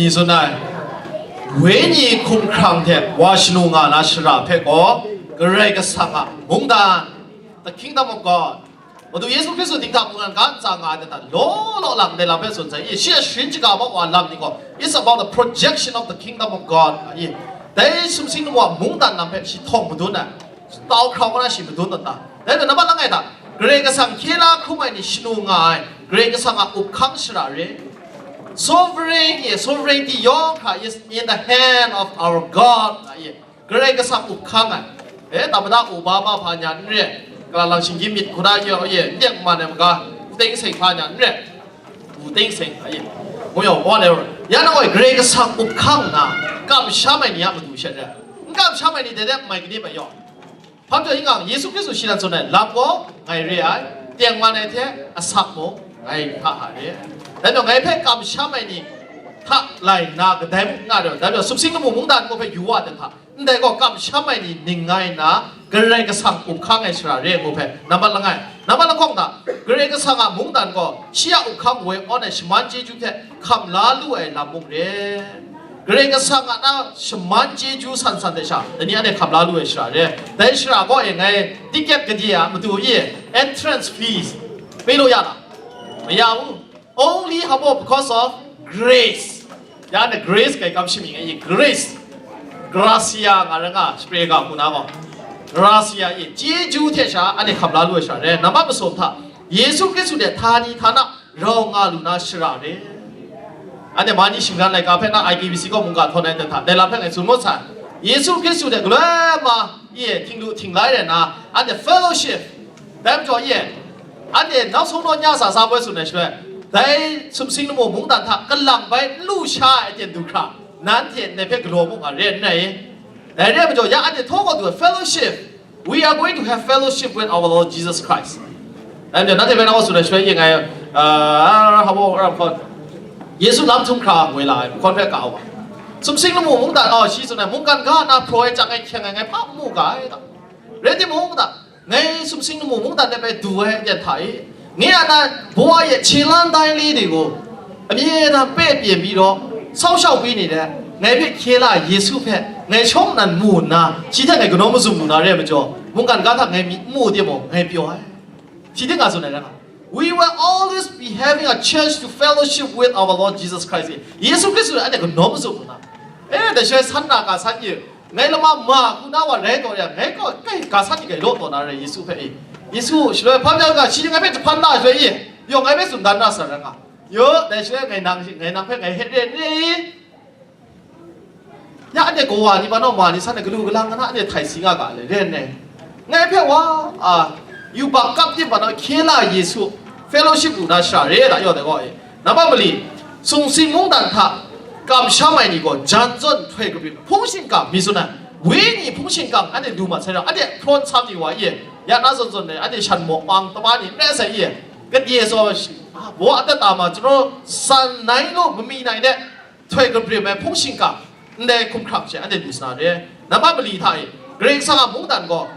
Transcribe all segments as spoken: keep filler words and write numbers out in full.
Ni tsun ai, wenyi hkumhkrang hte wa shanu nga na shara hpe gaw, Karai Kasang a mungdan, the kingdom of God, Madu Yesu Hkristu dinghta mungdan ga ntsa nga ai hta law law lang dai lam hpe tsun sai. I, shi a sharin shaga maw wa lam ni gaw, it's about the projection of the kingdom of God. I, dai sumsing lamu a mungdan lam hpe shi htawng madun ai, tau hkrau na shi madun tawn ta. Dai hpe nambat langai hta, Karai Kasang hkye la hkrum ai ni shanu nga ai, Karai Kasang a up hkang shara re. Sovereign, ye, sovereignty yawng hkra is in the hand of our God. Ye, Karai Kasang up hkang ai. E, tamada Obama hpa nya n re, kala lang shinggyim myit hkuna ye, ye, n dek man ai maga, Pu Thein Sein hpa nya n re. Pu Thein Sein hpa ye. Mu yawng, whatever. Ya na wai, Karai Kasang up hkang nna, kamsham ai ni a matu shat re. N kamsham ai ni dai dai mai gani bai yawng. Hpa majaw, yin ngang, Yesu Hkristu shi nan tsun ai lam gaw ngai re ai, tengman ai hte asak mung ngai hta hta re ai. Dai majaw, ngai hpe kamsham ai ni hta lai nna kadai mung n nga ai, dai majaw, sumsing lamu mungdan gaw hpe yu wa ai hta, ndai gaw kamsham ai ni ning nga nna, Karai Kasang up hkang ai shara re ai ngu hpe, nambat langai, nambat lahkawng hta, Karai Kasang a mungdan gaw shi a up hkang woi awn ai shaman chyeju hte hkam la lu ai lam mung re. Karai Kasang a na shaman chyeju san san hte sha, dai ni anhte hkam la lu ai shara re. Dai shara gaw e ngai tiket kadye a matu e entrance fees pay lu ya na? Maya u. Only habo because of grace. Ya ne grace kai kam shiming e, grace. Gracia nga ra nga, shapre ga hku na gaw. Gracia e, chyeju hte sha anhte hkam la lu ai shara re. Nambat masum hta, Yesu Hkristu de htani htana rau nga lu na shara re. Anhte Mani shingran laika hpe na I K B C kaw mungga htawn ai hta, dai lam hpe ngai tsun mu sai. Yesu Hkristu de galoi ma, ye, htinglu htinglai rai na, anhte fellowship, dai majaw ye, anhte nau sung naw nya sa sa boi tsun ai shaloi, dai sumsing lamu mungdan hta kalang bai n lu sha ai aten du hkra, nanhte ndai hpe galaw mu nga re n rai? Dai re ai majaw, ya anhte htaw kaw du ai fellowship, We are going to have fellowship with our Lord Jesus Christ. Dai majaw, nanhte hpe na wa tsun ai shaloi, yin ngai, ah, habo, ra hkawn, Yesu lam htum hkra woi la ai, hkawn hpe ka wa. Sumsing lamu mungdan, oh, shi tsun ai, mungkan ga na hpraw ai chyang ai hkyeng ai ngai hpa n mu ga ai ta. Rai timung, ta, ngai sumsing lamu mungdan de bai du ai aten hta e, ngai a na baw a ye hkye la ndai le de gaw, amye dan pe pyen bi raw, sau shau bi ni de, ngai hpe hkye la Yesu hpe ngai shawng nnan mu nna, shi hte ngai kanaw mazum lu na re ai majaw, mungkan ga hta ngai myit n mu timung, ngai pyaw ai. Shi ting nga tsun ai rai nga, we will always be having a chance to fellowship with our Lord Jesus Christ. Yesu Hkristu anhte kanaw mazum lu na. E, dai shaloi san na ga san ye, ngai lama ma hku na wa rai taw ya, ngai kaw kai ga san ni gai law taw na rai Yesu hpe e. Yesu shaloi hpa bya ga shi ngai hpe jahpan na shaloi e, yawng ngai hpe tsun dan na sa rai nga. Yo, dai shaloi ngai nang, ngai nang hpe ngai het re n re i? Ya anhte kawa ni pa naw ma ni san ai galu galang na anhte htai si nga ga le, re n re? Ngai hpe wa, a, yubak kap tim pa naw hkye la Yesu fellowship lu na shara re da, yawng dai gaw e. Nambat mali, sumsing mungdan hta kamsham ai ni gaw jan zawn htoi kabrim hpung shingkang mi tsun ai, wenyi hpung shingkang anhte lu mat sai rau, anhte hprawn sam ni wa e, ya na zawn zawn ai, anhte shan maw mang taba ni n rai sai e, kadye saw, a, baw atat a ma, chyaw san nai lu, mami nai de, htoi kabrim ai hpung shingkang, ndai hkumhkrang she anhte lu sa na re. Nambat mali hta e, Karai Kasang a mungdan gaw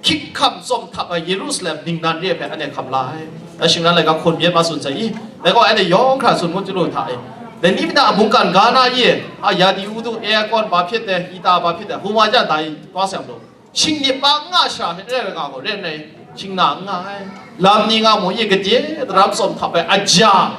hkying hkam tsawm htap ai Yerusalem ningnan re ai hpe anhte hkam la ai. Dai shingran laika hkun myit ma tsun sai i, dai gaw anhte yawng hkra tsun ngut chyalu hta e, dai ni mada a mungkan ga na ye, a, ya di u du, aircon ba hpyit de, hita ba hpyit de, huma ja dai twa sai lu. Shingnip pa n nga shara hpe n rai nga gaw, re n rai, shingna n nga ai. Lam ni nga mu, ye, kadye daram tsawm htap ai aja,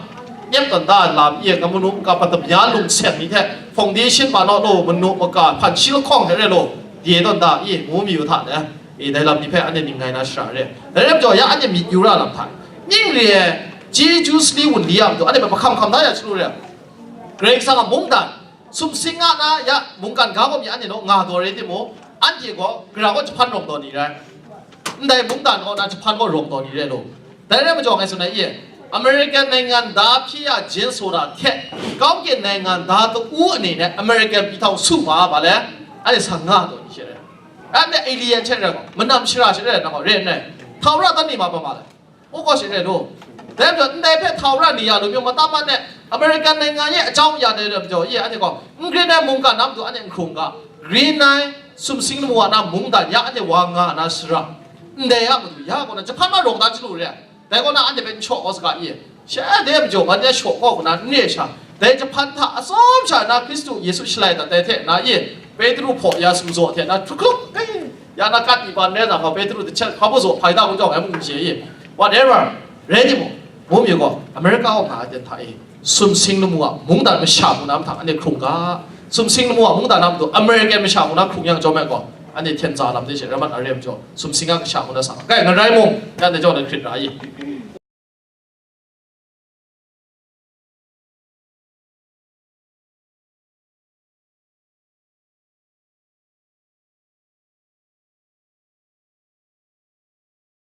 nyep tawn da ai lam, ye, nga manu maka patamya lungseng ni hte, foundation pa naw law, manu maka hpan shi lahkawng hte rai law, dye tawn da, ye, ngu mi u hta de, e, dai lam ni hpe anhte ning ngai na shara re. Dai rai majaw, ya anhte myit yu ra lam hta, ning re ai, chyeju sali wunli a matu, anhte hpe mahkam hkam da ya chyalu re. Karai Kasang a mungdan, sumsing nga na ya mungkan ga gaw mi anhte naw nga taw rai timung, anhte gaw gara gaw jahpan rawng taw ni rai, ndai mungdan kaw na jahpan gaw rawng taw ni rai law. Dai rai majaw, ngai tsun ai e, American နိုင်ငံသား ဖြစ်ရခြင်းဆိုတာထက် ကောင်းကင်နိုင်ငံသားတစ်ဦးအနေနဲ့ အမေရိကန်ပြည်ထောင်စုမှာ ဗာလဲ အဲ့ဒါဆန္ဒတော်ကြီးရှိတယ်။ အဲ့ဒါ alien ချက်တယ် မနမ်ရှရာရှရာ နော် ရဲနဲ့ ထာဝရတတ်နေမှာ ပါပါလဲ အိုးကောရှင်တဲ့လို့ ဒါကြောင့် အန်တီဖက် ထာဝရနေရာလိုမျိုး မသတ်မှတ်နဲ့ အမေရိကန်နိုင်ငံရဲ့ အကြောင်းအရာတွေတော့ ပြောရဲ့ အဲ့ဒီကော ငရင်းနဲ့ မုန်ကနမ်တို့ အဲ့ဒီ ငခုန်က Green Line စုံစင်းမှုဝါဒ မုန်တိုင်းရ အဲ့ဒီ ဝါငါနာစရာ အန်တီရ မတူရ ကော ဂျပန်မှာ တော့ ဒါ ကျလို့ ရဲ ဒါ ကော နာ အဲ့ဒီ ပဲ ချော့ အော်စကာ ရဲ့ ရှဲ တဲ့ မကြော် ဘာ တဲ့ ချော့ ကော က နာ နေ ရှာ Dai jahpan hta atsawm sha na Hkristu Yesu shalai dat ai hte na i, Petru hpaw ya sumzaw hte na hkrukluk, kai, ya na kat mi ban rai na hkau, Petru dahchyet hkau mazaw hpai da kun jawng ai mung she i, whatever, rai timung, mu mi gaw, America wa nga ai ten hta e, sumsing lamu a mungdan masha mu na mahtang anhte hkrung ga, sumsing lamu a mungdan na matu American masha mu na hkrung yang jawm ai gaw, anhte hten tsa lam de she, ramat arem jaw, sumsing a kasha mu na sa, kai, ngarai mung, ya anhte jaw na hkrit ra i.